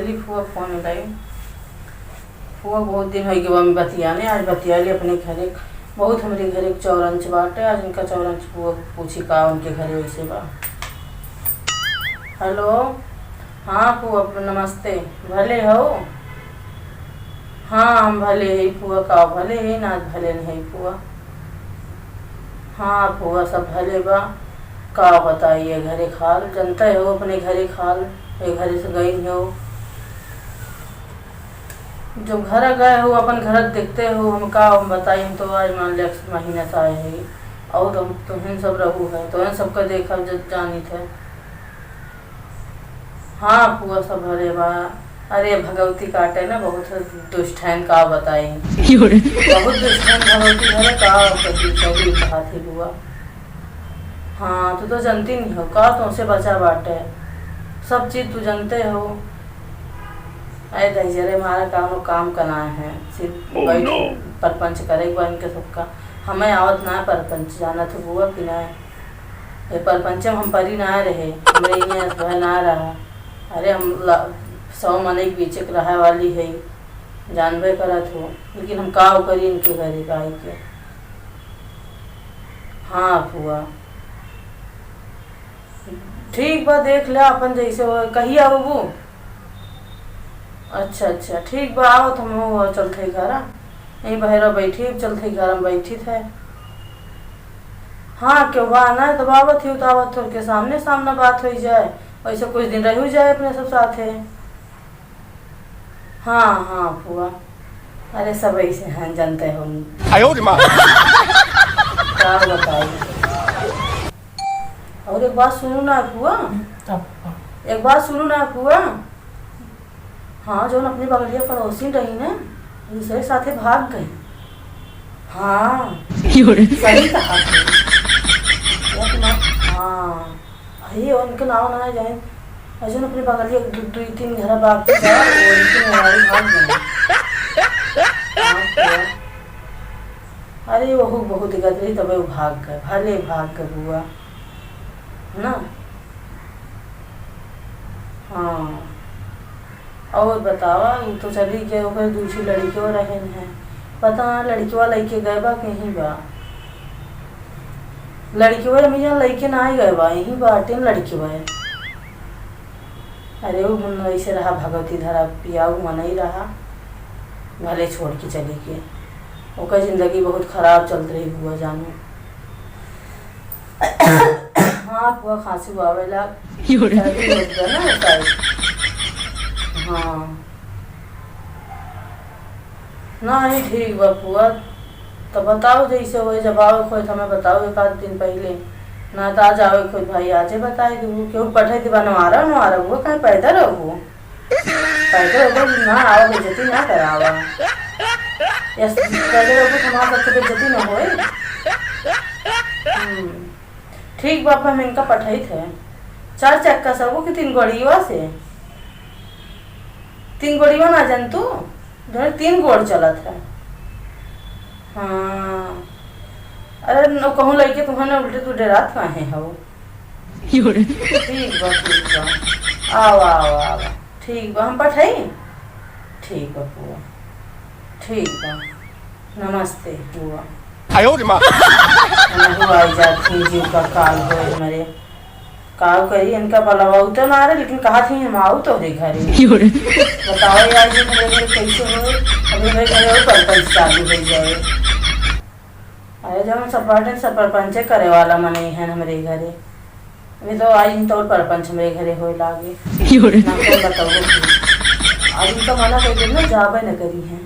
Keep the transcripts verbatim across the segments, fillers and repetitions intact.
चली फुआ फोन मिलाई। फुआ बहुत दिन होइ गवा में बतियाने, आज बतिया ली अपने घरे। बहुत हमरे घरे चौरंच बाटे, आज इनका चौरंच फुआ पूछी का उनके घरे वैसे बा। हेलो, हाँ फुआ नमस्ते, भले हो? हाँ हम भले है फुआ, का भले है ना, भले नहीं फुआ। हाँ फुआ सब भले बा, का बताई ये घरे खाल, जनते हो अपने घरे खाल, ये घरे से गई हो। जब घर गए हो, अपन घर देखते हो, हम का हम बताई, हम तो आज मान ले महीना से आए हैं, और हम तुहन सब रहू है, तुहन सबका देखब जब जानित है। हाँ फुआ सब भले बा। अरे भगवती काटे ना, बहुत दुष्ट हैं, का बताई। बहुत दुष्ट हैं भगवती घरे, का कही, कही कहा थी बुआ। हाँ, तू तो जनती नहीं हो, का तुमसे बचा बाटे, सब चीज तू जनते हो। अरे दहिजरे मारा कौनो काम का ना है, सिर्फ Oh, बैठ no। परपंच करे के बा इनके सबका। हमें आवत ना परपंच, जानत हो बुआ कि ना? ये परपंच में हम परी ना रहे, हमरे इहाँ भय ना रहा। अरे हम ला-, सौ मनई के बीच एक रहे वाली है, जानबे करत हो, लेकिन हम का करी इनके घरे का आई के। हाँ फुआ, ठीक बा, देख ले अपन जैसे हो। कहिया अबू? अच्छा अच्छा, ठीक बा, आओ तो हम चलते घर, यहीं बहरा बैठी, चलते घर में बैठी थे। हाँ, क्यों बा ना, तब आवत ही, तो आवत थोड़ के सामने सामने बात हो जाए, वैसे कुछ दिन रह जाए अपने सब साथे। हाँ हाँ फुआ, अरे सब ऐसे हैं, जानते हो। आयो रे माँ। का बताई। और एक बात सुनू ना फुआ, तब एक बात सुनू ना फुआ। हाँ, जौन अपनी बगलिया पड़ोसी रही ना, दूसरे साथे भाग गई। हाँ, यो रे। सही कहा थे। वो तो ना, हाँ, अरे उनके नाव ना जाए। अजून अपने बगलिया दु-, दुई तीन घर बाकी बा, वो उनके मोबाइल भाग गए। हाँ, तो, अरे वहू बहुत गदरी, तबे वो भाग गए, भले भाग गए बुआ, है ना? हाँ। और बतावा, उ तो चली गए, ओकर दूसरी लड़कियों रहन है। पता ना लड़किवा लइके गए बा, कहीं बा। लड़किवा मियाँ लइके ना ही गए बा, यहीं बाटे न लड़किवा। अरे उ मन ऐसे रहा, भगवती धरा पिया, उ मन ही रहा, भले छोड़ के चली गए। ओकर जिंदगी बहुत खराब चलत रही बुआ जानू। हाँ, फुआ खांसी आवेला। यो रे। सर्दी होत बा ना, शायद। हाँ। नहीं, ठीक बा फुआ। तो बताओ जैसे होए, जब आवे के होए तो हमें बताओ एक आध दिन पहले। ना तो आज आवे के होए भाई, आजे बताई देबू। केहू पठाई देबा नवारा, नवारा, वो कहीं पैदल रहू। पैदल रहू ना आवा, बेइज्जती ना करावा। यस, पैदल रहू तो हमार सबके बेइज्जती ना होए। हम्म। ठीक बा, अब हम इनका पठाई थे। चार चक्का से वो कि तीन गोड़िया से? तीन गोड़िया ना जान तू, जौन तीन गोड़ चलत है। हाँ। अरे न, कहूँ लइके तुम्हें ना उल्टे तू डेरात काहे हो? यो रे। ठीक बा, ठीक बा। आवा, आवा, आवा। ठीक बा, हम पठाई? ठीक बा, फुआ। ठीक बा। नमस्ते, फुआ। आयो रे माँ। हमहू आई जात ही, जीव का काल होए हमरे। का करी, इनका बलवाऊ तो ना रहे, लेकिन कहा थी हम आऊ तोहरे घरे। यो रे। बताओ यार, ये हमरे घरे कैसे हो? अभी हमरे घरे और परपंच चालू हो जाए। अरे जब हम सब बाटे, सब परपंचे करे वाला मनई हैं हमरे घरे। अभी तो आज इन तौर परपंच हमरे घरे होए लागे। यो रे। ना कोई बताओ। आज इनका मना कर देना, जाबे न करी हैं।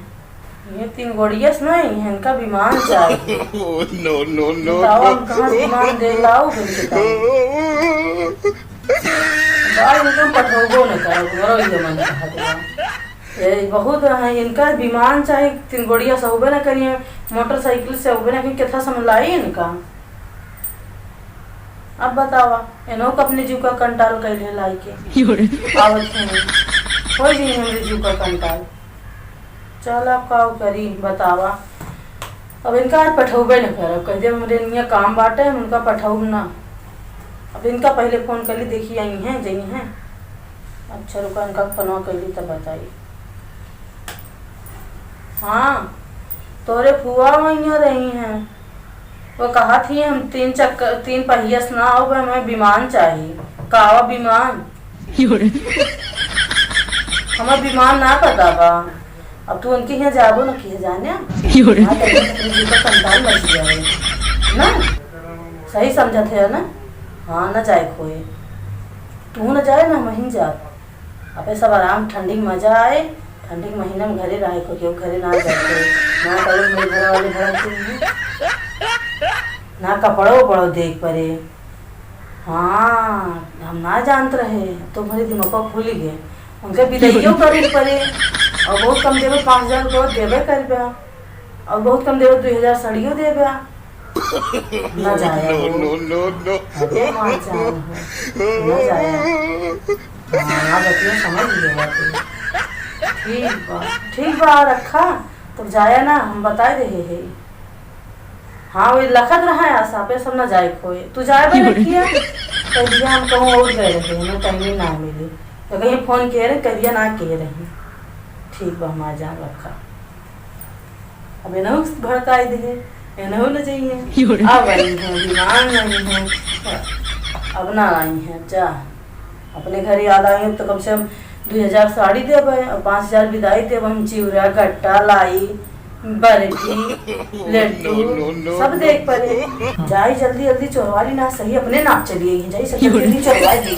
ये तीन गोड़िया से नहीं, इनका विमान चाहिए। Oh, no, no, no, बताओ, no। हम कहाँ से विमान दे लाओ, बोल के कहा। बाहर इनका पठौबो न करो, घरो ही मन कहा देवा। ये बहुत है, इनका विमान चाहिए, तीन गोड़िया से होबे न करिए, मोटरसाइकिल से होबे न करिए, कितना समय लाई इनका? अब बतावा, इन्हों को अपने जीव का कंटाल कैले लाई के। यो रे। आवत है, हो जी हमरे जीव का कंटाल। चल, अब का करी, बतावा। अब इनका आज पठौबे न करब, कह देब, "हमरे निया काम बाटे, हम उनका पठौब ना।" अब इनका पहले फोन कर ली, देखी आई हैं, जई हैं। अच्छा रुका, इनका फोनवा कैली तब बताई। हाँ, तोरे फुआ वहीं रही हैं। वो कहा थी हम तीन चक्कर, तीन पहिया से ना आओ, हमें विमान चाहिए। कावा विमान? हमें विमान ना पता बा। अब तू उनके यहाँ जाबो न किहे जाने। योरे। हाँ, तभी अपने जी का संतान मच गया है ना। सही समझत है ना? हाँ, न जाए खोए। तू न जाए ना, हम ही जाब। अबे सब आराम, ठंडी के मजा आए। ठंडी के महीना में घरे रहे को, केहू घरे ना जाए। ना करो मेरे घर वाले भड़क देंगे, ना कपड़ो उपड़ो देख परे। हाँ, हम ना जानत रहे, तो भरे दिमाग खुल गए। उनके विदाइयो करे परे, और बहुत कम देवे, पाँच हजार रुपया देवे करबे, और बहुत कम देवे, दो हजार साड़ियो देबे। ना जाया हो। No, no, no। अरे माँ जान हो, ना जाया। हाँ, बतिया समझ लेवा तू। ठीक बा, ठीक बा, रखा। तब जाया ना, हम बताए रहे हैं। हाँ, वही लखत रहा है आशा पे, सब ना जाए खोए। तू जाए बे रखिया। कह दिया हम कहूँ और गए रहे, हमें टाइम ही ना मिली। तो कहीं फोन किए रहे, कह दिया ना किए रहे। ठीक बा, हमार जान रखा। अब एनहु भड़काई दे, एनहु न जाइए। योरे। अब आई हैं, विमान आई हैं, अब ना आई हैं, जा। अपने घर याद आई हैं तो कम से कम दो हजार साड़ी देबे और पाँच हजार विदाई देबे। हम चिउरा, गट्टा, लाई, बर्फी, लड्डू, no, no, no, सब देख परे। जाई जल्दी जल्दी चोरवा ली ना, सही अपने नाप चली आई हैं, जाई सब जल्दी जल्दी चोरवा ली।